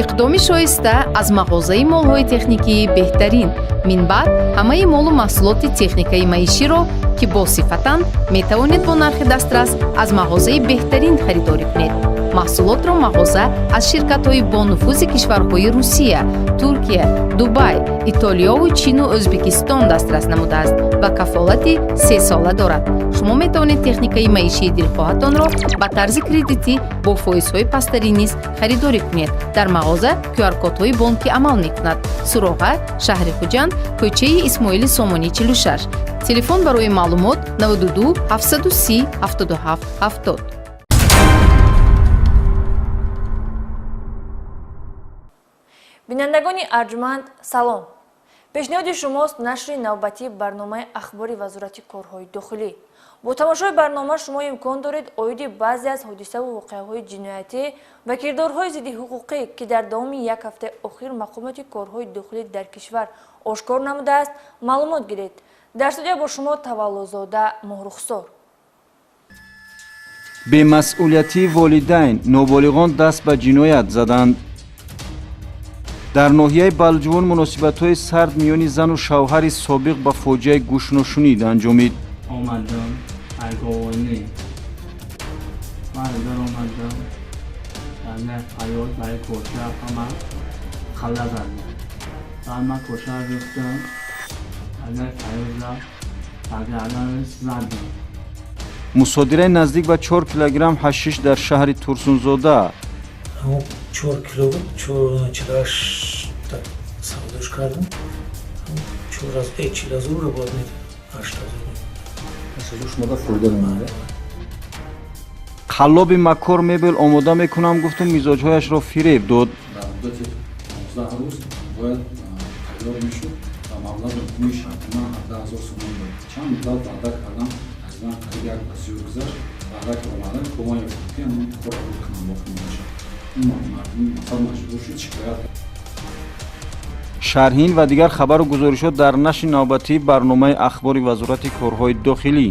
Иқдоми шоиста аз мағозаи молҳои техникии «Беҳтарин». Минбаъд ҳамаи молу маҳсулоти техникаи маиширо, ки босифатанд, метавонед бо нархи дастрас аз мағозаи «Беҳтарин» харидорӣ кунед. Маҳсулотро мағоза аз ширкатҳои бонуфузи кишварҳои Русия, Туркия, Дубай, Итолиёву Чину Ӯзбекистон дастрас намудааст ва кафолати сесола дорад. Шумо метавонед техникаи маишии дилхоҳатонро ба тарзи кредитӣ бо фоизҳои пасттарин низ харидорӣ кунед. Дар мағоза QR-кодҳои бонкӣ амал мекунад. Суроға: шаҳри Хуҷанд, кӯчаи Исмоили Сомонӣ, 46. Телефон барои маълумот: 92 730 77 70. Бинандагони арҷманд, салом! Пешниҳоди шумост нашри навбатии барномаи ахбори Вазорати корҳои дохилӣ. Бо тамошои барнома шумо имкон доред оиди баъзе аз ҳодисаву воқеаҳои ҷиноятӣ ва кирдорҳои зиддиҳуқуқӣ, ки дар давоми як ҳафтаи охир мақомоти корҳои дохилӣ дар кишвар ошкор намудааст, маълумот гиред. Дар студия бо шумо Таваллозода Моҳрухсор. Бемасъулиятии волидайн: ноболиғон даст ба ҷиноят заданд. Дар ноҳияи Балҷувон муносибатҳои сард миёни зану шавҳари собиқ ба фоҷиаи гӯшношунид анҷомид. Омадам айговонӣ, ман даромадам, дар фарёд барои кӯча ҳама халла задам. Баъд ман кӯча гирифтам, дар фарёд ба гарданаш задам. Мусодираи наздик ба 4 килограмм ҳашиш дар шаҳри Турсунзода. 4 кило буд, 48-та савдош кардам. 40 ҳазорро бояд медод, 8 ҳазор. Шумода фоида мемонад. Қаллоби макор мебел омода мекунам гуфту мизоҷҳояшро фиреб дод. Дар муддати 15 рӯз бояд тайёр мешуд ва маблағи умумии шартнома 17 000 сомон буд. Чанд муддат ваъда кардам, аз ман қариб як ба зиёд гузашт. Ваъда ки омадан, бо ман ёфтам, ки ҳамон кор қабул кунам, боқӣ мондаша. Ин мардум масалан маҷбур шуд шикоят. Шарҳин ва дигар хабару гузоришот дар нашри навбатии барномаи ахбори Вазорати корҳои дохилӣ.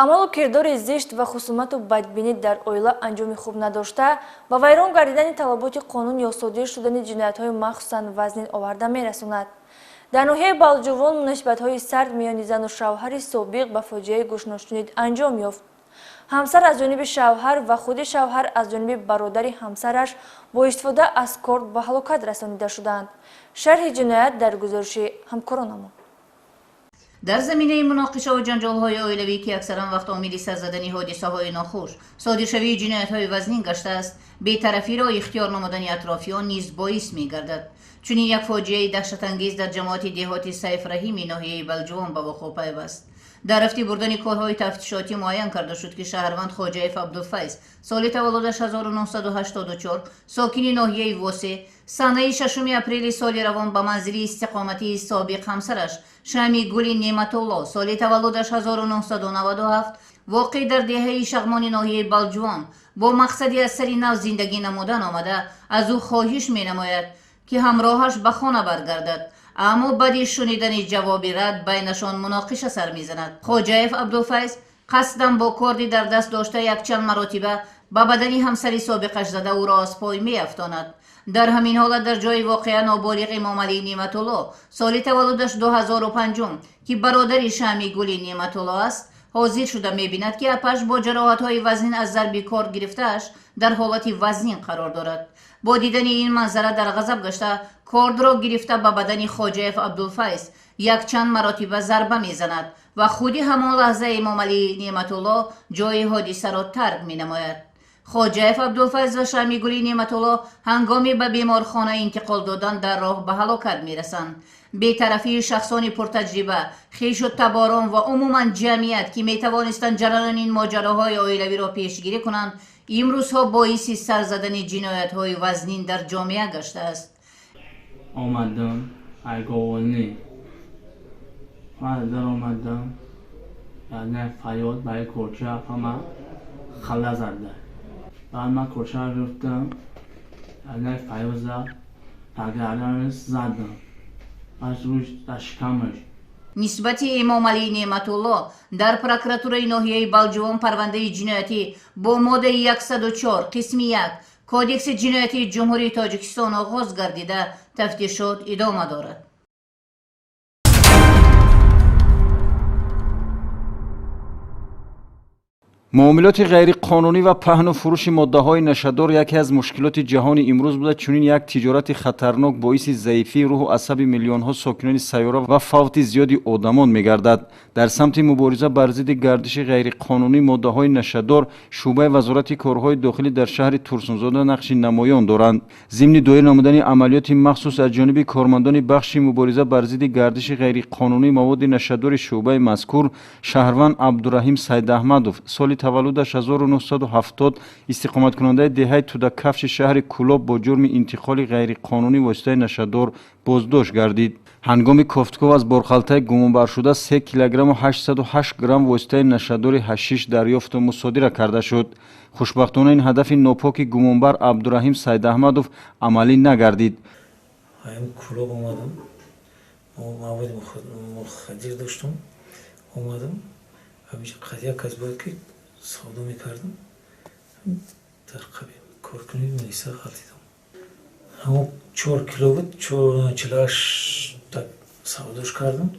Амалу кирдори зишт ва хусумату бадбинӣ дар оила анҷоми хуб надошта, ба вайрон гардидани талаботи қонун ё содир шудани ҷиноятҳои махсусан вазнин оварда мерасонад. Дар ноҳияи Балҷувон муносибатҳои сард миёни зану шавҳари собиқ ба фоҷиаи гӯшношунид анҷом ёфт. Ҳамсар аз ҷониби шавҳар ва худи шавҳар аз ҷониби бародари ҳамсараш бо истифода аз корд ба ҳалокат расонида шуданд. Шарҳи ҷиноят дар гузориши ҳамкоронамон. Дар заминаи муноқишаву ҷанҷолҳои оилавӣ, ки аксаран вақт омили сар задани ҳодисаҳои нохуш, содиршавии ҷиноятҳои вазнин гаштааст, бетарафиро ихтиёр намудани атрофиён низ боис мегардад. Чунин як фоҷиаи даҳшатангез дар ҷамоати деҳоти Сайфраҳими ноҳияи Балҷувон ба вуқӯъ пайваст. Дар рафти бурдани корҳои тафтишотӣ муайян карда шуд, ки шаҳрванд Хоҷаев Абдулфайз, соли таваллудаш 1984, сокини ноҳияи Восе, санаи 6 апрели соли равон ба манзили истиқоматии собиқ ҳамсараш Шами Гули Неъматулло, соли таваллудаш 1997, воқеъ дар деҳаи Шағмони ноҳияи Балҷувон, бо мақсади аз сари нав зиндагӣ намудан омада, аз ӯ хоҳиш менамояд, ки ҳамроҳаш ба хона баргардад. Аммо баъди шунидани ҷавоби рад байнашон муноқиша сар мезанад. Хоҷаев Абдулфайз қасдан бо корди дар даст дошта якчанд маротиба ба бадани ҳамсари собиқаш зада, ӯро аз пой меафтонад. Дар ҳамин ҳолат дар ҷои воқеа ноболиғ Эмомалӣ Неъматулло, соли таваллудаш 2005, ки бародари Шами Гули Неъматулло аст, ҳозир шуда мебинад, ки апаш бо ҷароҳатҳои вазнин аз зарби корд гирифтааш дар ҳолати вазнин қарор дорад. Бо дидани ин манзара дар ғазаб гашта, кордро гирифта ба бадани Хоҷаев Абдулфайз якчанд маротиба зарба мезанад ва худи ҳамон лаҳза Эмомалӣ Неъматулло ҷои ҳодисаро тарк менамояд. Хоҷаев Абдулфайз ва Шамигули Неъматулло ҳангоми ба беморхона интиқол додан дар роҳ ба ҳалокат мерасанд. Бетарафии шахсони пуртаҷриба, хешу таборон ва умуман ҷамъият, ки метавонистанд ҷараёни ин моҷароҳои оилавиро пешгирӣ кунанд, имрӯзҳо боиси сар задани ҷиноятҳои вазнин дар ҷомеа гаштааст. Омадам айговонӣ, ман даромадам, дар фарёд барои кӯча ҳама халла зада. Баъд ман кӯча гирифтам, дар фарёд ба гарданаш задам, баъд рӯи дар шикамаш. Нисбати Эмомалӣ Неъматулло дар прокуратураи ноҳияи Балҷувон парвандаи ҷиноятӣ бо моддаи 104 қисми 1 Кодекси ҷиноятии Ҷумҳурии Тоҷикистон оғоз гардида, тафтишот идома дорад. Муомилоти ғайриқонунӣ ва паҳну фурӯши моддаҳои нашадор яке аз мушкилоти ҷаҳони имрӯз буда, чунин як тиҷорати хатарнок боиси заифии рӯҳу асаби миллионҳо сокинони сайёра ва фавти зиёди одамон мегардад. Дар самти мубориза бар зидди гардиши ғайриқонунии моддаҳои нашадор шӯъбаи Вазорати корҳои дохилӣ дар шаҳри Турсунзода нақши намоён доранд. Зимни доир намудани амалиёти махсус аз ҷониби кормандони бахши мубориза бар зидди гардиши ғайриқонунии маводи нашадори шӯъбаи мазкур, шаҳрванд Абдураҳим Сайдаҳмадов, соли таваллудаш 1970, истиқоматкунандаи деҳаи Тудакафши шаҳри Кӯлоб, бо ҷурми интиқоли ғайриқонунӣ воситаи нашадор боздошт гардид. Ҳангоми кофтков аз борхалтаи гумонбаршуда 3 килограмму 808 грамм воситаи нашадори ҳашиш дарёфту мусодира карда шуд. Хушбахтона, ин ҳадафи нопоки гумонбар Абдураҳим Сайдаҳмадов амалӣ нагардид. Кӯлоб омадам, маводи мухаддир доштам, омадам, як кас буд, ки савдо мекардам. Дар коркунии милиса ғалтидам. Ҳамон 4 кило буд, 48 савдош кардам.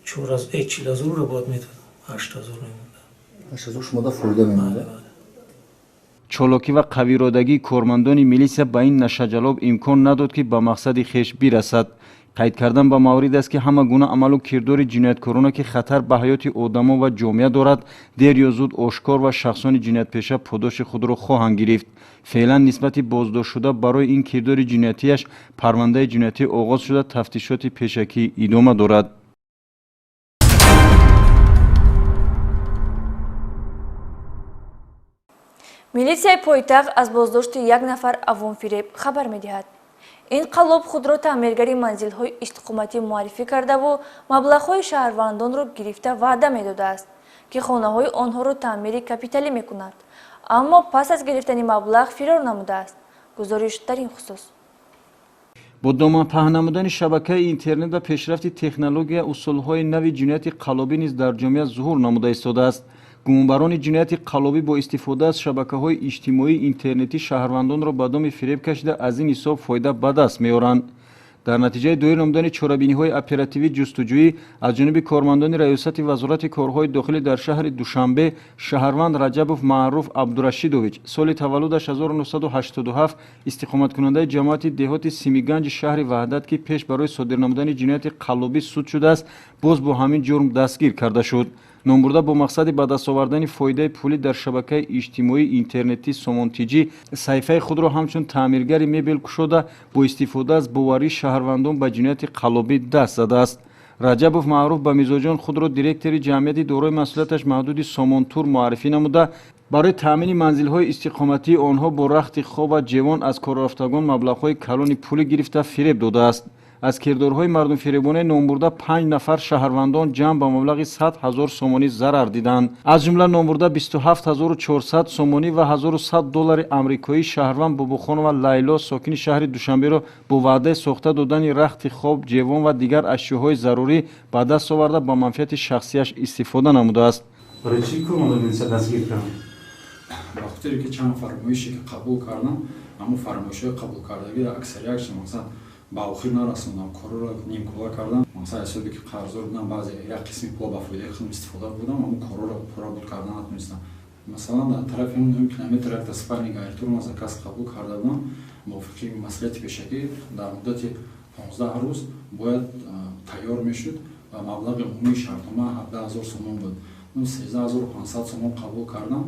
40 ҳазорро бояд медодам, 8 ҳазор мемонда. 8 ҳазор шумода фоида мемонда. Чолокӣ ва қавииродагии кормандони милисия ба ин нашаҷалоб имкон надод, ки ба мақсади хеш бирасад. Қайд кардан ба маврид аст, ки ҳама гуна амалу кирдори ҷинояткорона, ки хатар ба ҳаёти одамон ва ҷомеа дорад, дер ё зуд ошкор ва шахсони ҷиноятпеша подоши худро хоҳанд гирифт. Феълан нисбати боздоштшуда барои ин кирдори ҷиноятияш парвандаи ҷиноятӣ оғоз шуда, тафтишоти пешакӣ идома дорад. Милитсияи пойтахт аз боздошти як нафар авомфиреб хабар медиҳад. Ин қаллоб худро таъмиргари манзилҳои истиқоматӣ муаррифӣ кардаву маблағҳои шаҳрвандонро гирифта, ваъда медодааст, ки хонаҳои онҳоро таъмири капиталӣ мекунад, аммо пас аз гирифтани маблағ фирор намудааст. Гузориш дар ин хусус. Бо доманпаҳн намудани шабакаи интернет ва пешрафти технология, усулҳои нави ҷинояти қаллобӣ низ дар ҷомеа зуҳур намуда истодааст. Гумонбарони ҷинояти қаллобӣ бо истифода аз шабакаҳои иҷтимоии интернетӣ шаҳрвандонро ба доми фиреб кашида, аз ин ҳисоб фоида ба даст меоранд. Дар натиҷаи доир намудани чорабиниҳои оперативӣ ҷустуҷӯӣ аз ҷониби кормандони Раёсати Вазорати корҳои дохилӣ дар шаҳри Душанбе, шаҳрванд Раҷабов Маъруф Абдурашидович, соли таваллудаш 1987, истиқоматкунандаи ҷамоати деҳоти Симиганҷи шаҳри Ваҳдат, ки пеш барои содир намудани ҷинояти қаллобӣ суд шудааст, боз бо ҳамин ҷурм дастгир карда шуд. Номбурда бо мақсади ба даст овардани фоидаи пулӣ дар шабакаи иҷтимоии интернетӣ Сомонтиҷӣ саҳифаи худро ҳамчун таъмиргари мебел кушода, бо истифода аз боварии шаҳрвандон ба ҷинояти қаллобӣ даст задааст. Раҷабов Маъруф ба мизоҷон худро директори ҷамъияти дорои масъулияташ маҳдуди Сомонтур муаррифӣ намуда, барои таъмини манзилҳои истиқоматии онҳо бо рахти хоб ва ҷевон аз коррафтагон маблағҳои калони пулӣ гирифта, фиреб додааст. Аз кирдорҳои мардумфиребонаи номбурда панҷ нафар шаҳрвандон ҷамъ ба маблағи 100 000 сомонӣ зарар диданд. Аз ҷумла номбурда 27 400 сомонӣ ва 1100 доллари амрикоӣ шаҳрванд Бобохонова Лайло, сокини шаҳри Душанберо бо ваъдаи сохта додани рахти хоб, ҷевон ва дигар ашёҳои зарурӣ ба даст оварда, ба манфиати шахсияш истифода намудааст. Барои чӣ кормандони милиса дастгир карданд? Ба хотире ки чанд фармоише ки қабул кардам, ҳамон фармоишҳои қабулкардагӣ аксариятшо, мақсад, ба охир нарасондам, корро нимкора кардам. Мақсад, ҳисобе ки қарздор будам, баъзе як қисми пула ба фоидаи худам истифода бурдам, ҳамон корро пурра буд кардан натонистам. Масалан, дар тарафи 9 километр якта спальный гарнитур ман заказ қабул карда будам. Мувофиқи маслиҳати пешакӣ дар муддати 15 рӯз бояд тайёр мешуд ва маблағи умумии шартнома 17 000 сомон буд. 13 500 сомон қабул кардам.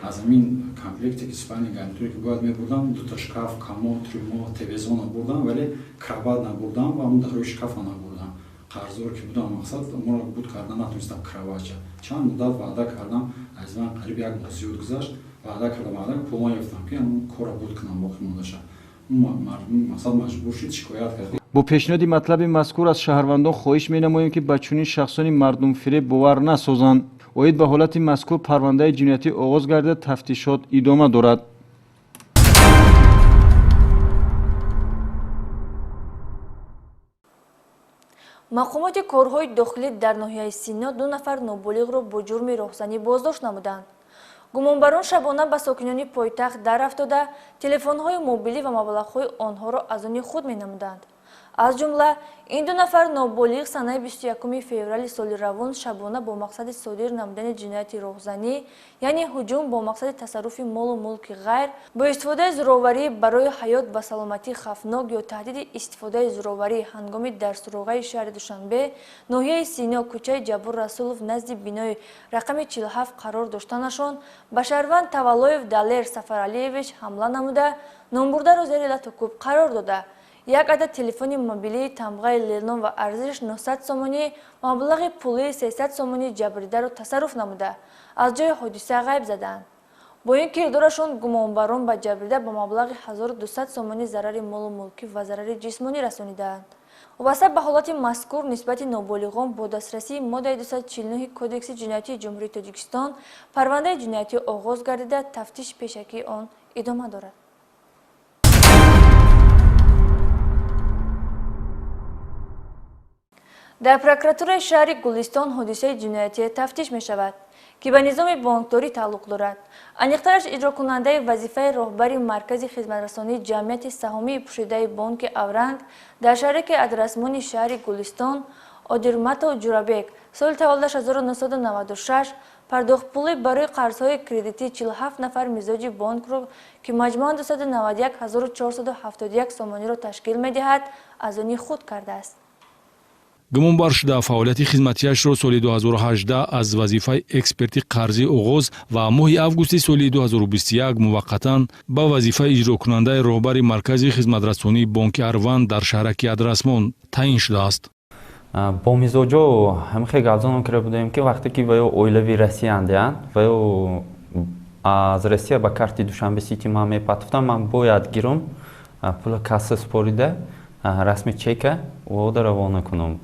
Аз ҳамин комплекте ки спальный гарнитуре ки бояд мебурдам, дута шкаф, комод, трюмо, ТВ-зона бурдам, вале кровать набурдам ва ҳамн дарои шкафа набурдам. Қарздор ки будам, мақсад, моро буд кардан натонистам. Кроватьча чанд муддат ваъда кардам, аз ман қариб як моҳ зиёд гузашт. Ваъда кардам, ваъда, пул наёфтам, ки ҳамн корро буд кунам. Боқӣ мондаша, мақсад, маҷбур шуд, шикоят кард. Бо пешниҳоди матлаби мазкур аз шаҳрвандон хоҳиш менамоем, ки ба чунин шахсони мардумфиреб бовар насозанд. Оид ба ҳолати мазкур парвандаи ҷиноятӣ оғоз гардида, тафтишот идома дорад. Мақомоти корҳои дохилӣ дар ноҳияи Сино 2 нафар ноболиғро бо ҷурми роҳзанӣ боздошт намуданд. Гумонбарон шабона ба сокинони пойтахт дар афтода, телефонҳои мобилӣ ва маблағҳои онҳоро аз они худ менамуданд. Аз ҷумла ин 2 нафар ноболиғ санаи 21 феврали соли равон шабона бо мақсади содир намудани ҷинояти роҳзанӣ, яъне ҳуҷум бо мақсади тасарруфи молу мулки ғайр, бо истифодаи зӯроварӣ барои ҳаёт ва саломатии хавфнок ё таҳдиди истифодаи зӯроварӣ ҳангоми дар суроғаи шаҳри Душанбе, ноҳияи Сино, кӯчаи Ҷаббор Расулов назди бинои рақами 47 қарор доштанашон ба шаҳрванд Таваллоев Далер Сафаралиевич ҳамла намуда, номбурдаро зери лату кӯб қарор дода. Як адад телефони мобилии тамғаи Ленон ва арзиш 900 сомонӣ, маблағи пулии 300 сомонӣ ҷабридаро тасарруф намуда, аз ҷои ҳодиса ғайб заданд. Бо ин кирдорашон гумонбарон ба ҷабрида ба маблағи 1200 сомонӣ зарари молу мулкӣ ва зарари ҷисмонӣ расонидаанд. Вобаста ба ҳолати мазкур нисбати ноболиғон бо дастрасии моддаи 249 Кодекси ҷиноятии Ҷумҳурии Тоҷикистон парвандаи ҷиноятӣ оғоз гардида, тафтиши пешакии он идома дорад. Дар прокуратураи шаҳри Гулистон ҳодисаи ҷиноятие тафтиш мешавад, ки ба низоми бонкдорӣ тааллуқ дорад. Аниқтараш иҷрокунандаи вазифаи роҳбари маркази хизматрасонии ҷамъияти саҳомии пӯшидаи бонки Авранг дар шаҳраки Адрасмони шаҳри Гулистон Одирматов Ҷурабек соли таваллудаш 1996 пардохтпулӣ барои қарзҳои кредитӣ 47 нафар мизоҷи бонкро, ки маҷмӯан 291 471 сомониро ташкил медиҳад, аз они худ кардааст. Гумонбар шуда фаъолияти хизматиашро соли 2018 аз вазифаи эксперти қарзӣ оғоз ва моҳи августи соли 2021 муваққатан ба вазифаи иҷрокунандаи роҳбари маркази хизматрасонии бонки Арванд дар шаҳраки Адрасмон таъин шудааст. Бо мизоҷо ҳамихе гапзанон карда будем, ки вақте ки ваё оилави россияндеанд, ваё аз Россия ба карти Душанбе Сити ман мепатуфтам, ман бояд гирум пула касса супорида расми чека вода равона кунам.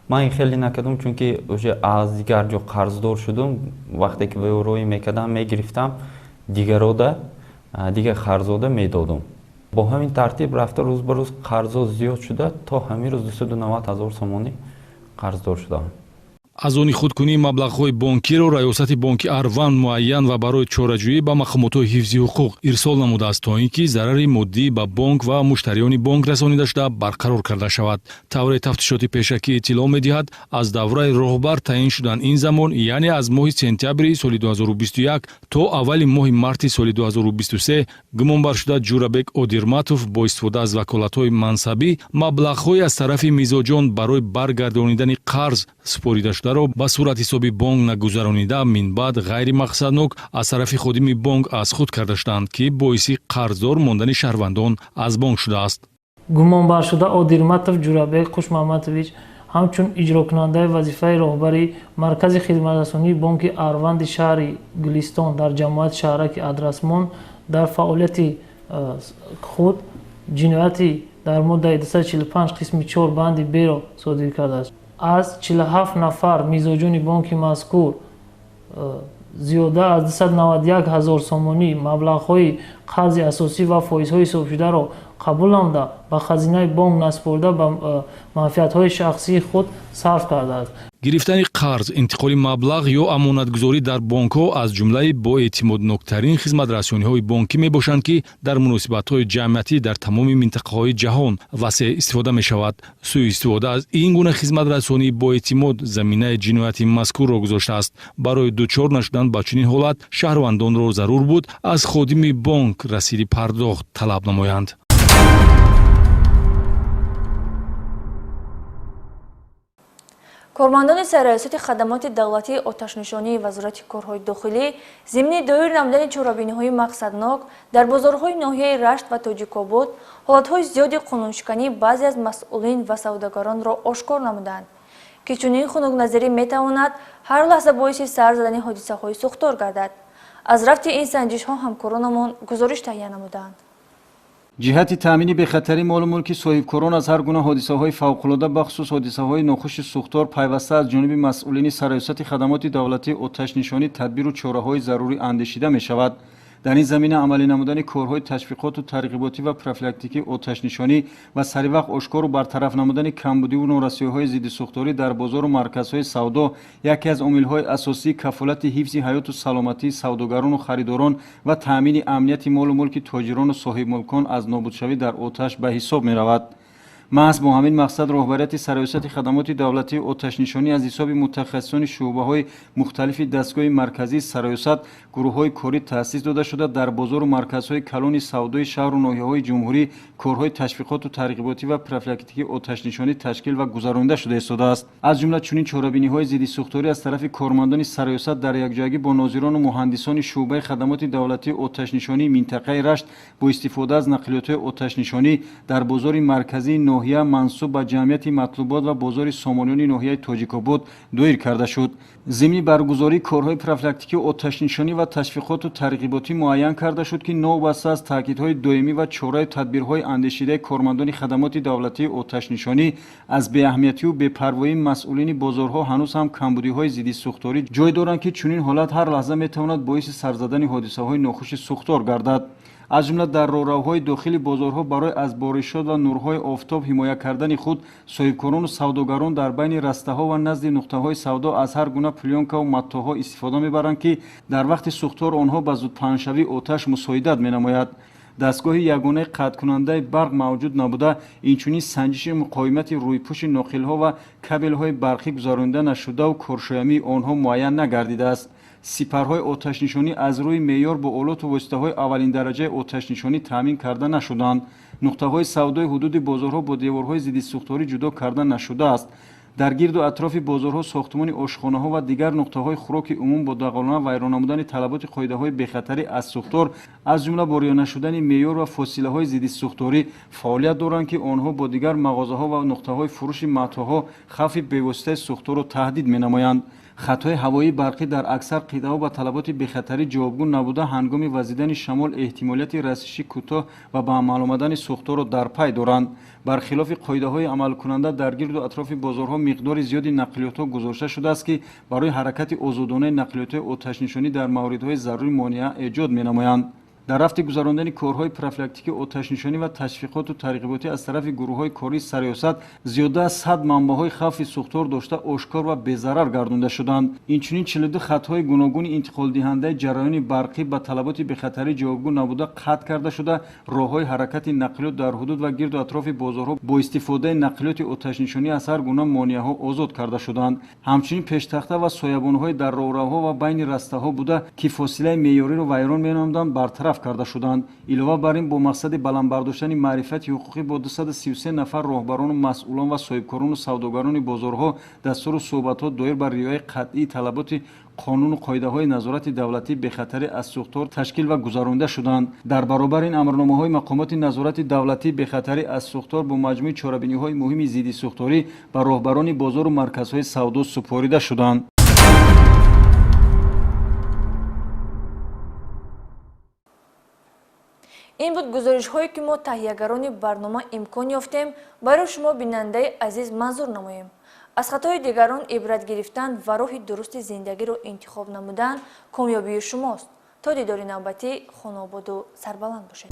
Ман ин хеле накардам, чунки уже аз дигар ҷо қарздор шудум. Вақте ки ваё роӣ мекардам, мегирифтам, дигарода дигар қарзода медодум. Бо ҳамин тартиб рафта рӯз ба рӯз қарзо зиёд шуда, то ҳамин рӯз 290 ҳазор сомонӣ қарздор шудам. Аз они худкунии маблағҳои бонкиро раёсати бонки Арванд муайян ва барои чораҷӯӣ ба мақомотҳои ҳифзи ҳуқуқ ирсол намудааст, то ин ки зарари моддӣ ба бонк ва муштариёни бонк расонида шуда барқарор карда шавад. Тавре тафтишоти пешакӣ иттилоъ медиҳад, аз давраи роҳбар таъин шудан ин замон, яъне аз моҳи сентябри соли 2021 то аввали моҳи марти соли 2023, гумонбар шуда Ҷурабек Одирматов бо истифода аз ваколатҳои мансабӣ маблағҳои аз тарафи мизоҷон барои баргардонидани қарз супорида шударо ба сурати ҳисоби бонк нагузаронида, минбаъд ғайримақсаднок аз тарафи ходими бонк аз худ карда шуданд, ки боиси қарздор мондани шаҳрвандон аз бонк шудааст. Гумонбаршуда Одирматов Ҷурабек Хушмаматович ҳамчун иҷрокунандаи вазифаи роҳбари маркази хизматрасонии бонки Арванди шаҳри Гулистон дар ҷамоати шаҳраки Адрасмон дар фаъолияти худ ҷинояти дар моддаи 245 қисми 4 банди Б-ро содир кардааст. Аз 47 нафар мизоҷони бонки мазкур зиёда аз 291 ҳазор сомонӣ маблағҳои қарзи асосӣ ва фоизҳои ҳисобшударо қабул намуда, ба хазинаи бонк насупорида ба манфиатҳои шахсии худ сарф кардааст. Гирифтани қарз, интиқоли маблағ ё амонатгузорӣ дар бонкҳо аз ҷумлаи боэътимодноктарин хизматрасониҳои бонкӣ мебошанд, ки дар муносибатҳои ҷамъиятӣ дар тамоми минтақаҳои ҷаҳон васеъ истифода мешавад. Сӯистифода аз ин гуна хизматрасонии боэътимод заминаи ҷинояти мазкурро гузоштааст. Барои дучор нашудан ба чунин ҳолат шаҳрвандонро зарур буд аз ходими бонк расиди пардохт талаб намоянд. Кормандони сарраёсати хадамоти давлатии оташнишонии Вазорати корҳои дохилӣ зимни доир намудани чорабиниҳои мақсаднок дар бозорҳои ноҳияи Рашт ва Тоҷикобод ҳолатҳои зиёди қонуншикании баъзе аз масъулин ва савдогаронро ошкор намуданд, ки чунин хунукназарӣ метавонад ҳар лаҳза боиси сар задани ҳодисаҳои сӯхтор гардад. Аз рафти ин санҷишҳо ҳамкоронамон гузориш таҳия намуданд. Ҷиҳати таъмини бехатарии молу мулки соҳибкорон аз ҳар гуна ҳодисаҳои фавқулода, бахусус ҳодисаҳои нохуши сӯхтор, пайваста аз ҷониби масъулини сарраёсати хадамоти давлатии оташнишонӣ тадбиру чораҳои зарурӣ андешида мешавад. Дар ин замина амалӣ намудани корҳои ташвиқоту тарғиботӣ ва профилактикии оташнишонӣ ва саривақт ошкору бартараф намудани камбудиву норасоиҳои зиддисӯхторӣ дар бозору марказҳои савдо яке аз омилҳои асосии кафолати ҳифзи ҳаёту саломатии савдогарону харидорон ва таъмини амнияти молу мулки тоҷирону соҳибмулкон аз нобудшавӣ дар оташ ба ҳисоб меравад. Маҳз бо ҳамин мақсад роҳбарияти Сарраёсати хадамоти давлатии оташнишонӣ аз ҳисоби мутахассисони шӯъбаҳои мухталифи дастгоҳи марказии сарраёсат гурӯҳҳои корӣ таъсис дода шуда, дар бозору марказҳои калони савдои шаҳру ноҳияҳои ҷумҳурӣ корҳои ташвиқоту тарғиботӣ ва профилактикии оташнишонӣ ташкил ва гузаронида шуда истодааст. Аз ҷумла чунин чорабиниҳои зиддисӯхторӣ аз тарафи кормандони сарраёсат дар якҷоягӣ бо нозирону муҳандисони шӯъбаи хадамоти давлатии оташнишонии минтақаи Рашт бо истифода аз нақлиётҳои оташнишонӣ дар бозори марказии ноҳия мансуб ба ҷамъияти Матлубот ва бозори Сомониёни ноҳияи Тоҷикобод доир карда шуд. Зимни баргузории корҳои профилактикии оташнишонӣ ва ташвиқоту тарғиботӣ муайян карда шуд, ки новобаста аз таъкидҳои доимӣ ва чораю тадбирҳои андешидаи кормандони хадамоти давлатии оташнишонӣ аз беаҳамиятию бепарвоии масъулини бозорҳо ҳанӯз ҳам камбудиҳои зиддисӯхторӣ ҷой доранд, ки чунин ҳолат ҳар лаҳза метавонад боиси сарзадани ҳодисаҳои нохуши сӯхтор гардад. Аз ҷумла дар роҳравҳои дохили бозорҳо барои аз боришот ва нурҳои офтоб ҳимоя кардани худ соҳибкорону савдогарон дар байни растаҳо ва назди нуқтаҳои савдо аз ҳар гуна плёнкаву маттоҳо истифода мебаранд, ки дар вақти сӯхтор онҳо ба зудпаҳншавии оташ мусоидат менамояд. Дастгоҳи ягонаи қатъкунандаи барқ мавҷуд набуда, инчунин санҷиши муқовимати рӯйпӯши ноқилҳо ва кабелҳои барқӣ гузаронида нашудаву коршоямии онҳо муайян нагардидааст. Сипарҳои оташнишонӣ аз рӯи меъёр бо олоту воситаҳои аввалиндараҷаи оташнишонӣ таъмин карда нашуданд. Нуқтаҳои савдои ҳудуди бозорҳо бо деворҳои зиддисӯхторӣ ҷудо карда нашудааст. Дар гирду атрофи бозорҳо сохтмони ошхонаҳо ва дигар нуқтаҳои хӯроки умум бо дағалона вайрон намудани талаботи қоидаҳои бехатарӣ аз сӯхтор, аз ҷумла бо риоя нашудани меъёр ва фосилаҳои зиддисӯхторӣ фаъолият доранд, ки онҳо бо дигар мағозаҳо ва нуқтаҳои фурӯши матоъҳо хавфи бевоситаи сӯхторро таҳдид менамоянд. Хатҳои ҳавоии барқӣ дар аксар қитъаҳо ба талаботи бехатарӣ ҷавобгӯ набуда, ҳангоми вазидани шамол эҳтимолияти расиши кӯтоҳ ва ба амал омадани сӯхторро дар пай доранд. Бархилофи қоидаҳои амалкунанда дар гирду атрофи бозорҳо миқдори зиёди нақлиётҳо гузошта шудааст, ки барои ҳаракати озодонаи нақлиётҳои оташнишонӣ дар мавридҳои зарурӣ монеа эҷод менамоянд. Дар рафти гузарондани корҳои профилактикии оташнишонӣ ва ташвиқоту тарғиботӣ аз тарафи гурӯҳҳои кории сарраёсат зиёда аз 100 манбаъҳои хавфи сӯхтор дошта ошкор ва безарар гардонда шуданд. Инчунин 42 хатҳои гуногуни интиқолдиҳандаи ҷараёни барқӣ ба талаботи бехатарӣ ҷавобгӯ набуда қатъ карда шуда, роҳҳои ҳаракати нақлиёт дар ҳудуд ва гирду атрофи бозорҳо бо истифодаи нақлиёти оташнишонӣ аз ҳар гуна монеаҳо озод карда шуданд. Ҳамчунин пештахта ва соябонҳои дар роҳравҳо ва байни растаҳо буда, ки фосилаи меъёриро вайрон менамуданд, бартараф карда шуданд. Илова бар ин, бо мақсади баланд бардоштани маърифати ҳуқуқӣ бо 233 нафар роҳбарону масъулон ва соҳибкорону савдогарони бозорҳо дастуру суҳбатҳо доир ба риояи қатъии талаботи қонуну қоидаҳои назорати давлатии бехатарӣ аз сӯхтор ташкил ва гузаронида шуданд. Дар баробари ин амрномаҳои мақомоти назорати давлатии бехатарӣ аз сӯхтор бо маҷмӯи чорабиниҳои муҳими зиддисӯхторӣ ба роҳбарони бозору марказҳои савдо супорида шуданд. Ин буд гузоришҳое, ки мо таҳиягарони барнома имкон ёфтем барои шумо бинандаи азиз манзур намоем. Аз хатои дигарон ибрат гирифтан ва роҳи дурусти зиндагиро интихоб намудан комёбии шумост. То дидори навбатӣ хонаободу сарбаланд бошед.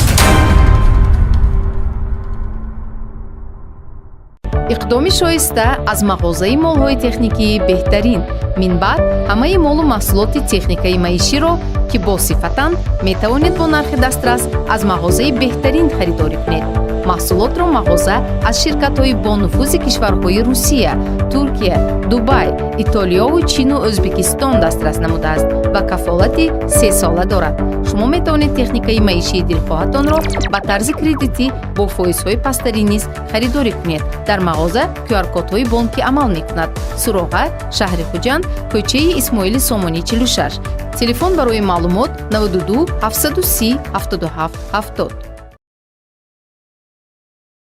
Иқдоми шоиста аз мағозаи молҳои техникии беҳтарин. Минбаъд ҳамаи молу маҳсулоти техникаи маиширо, ки босифатанд, метавонед бо нархи дастрас аз мағозаи беҳтарин харидорӣ кунед. Маҳсулотро мағоза аз ширкатҳои бонуфузи кишварҳои Русия, Туркия, Дубай, Итолиёву Чину Ӯзбекистон дастрас намудааст ва кафолати 3 сола дорад. Шумо метавонед техникаи маишии дилхоҳатонро ба тарзи кредитӣ бо фоизҳои пасттарин низ харидорӣ кунед. Дар мағоза QR-кодҳои бонкӣ амал мекунад. Суроға: шаҳри Хуҷанд, кӯчаи Исмоили Сомонӣ, 46. Телефон барои маълумот: 92 730 77 70.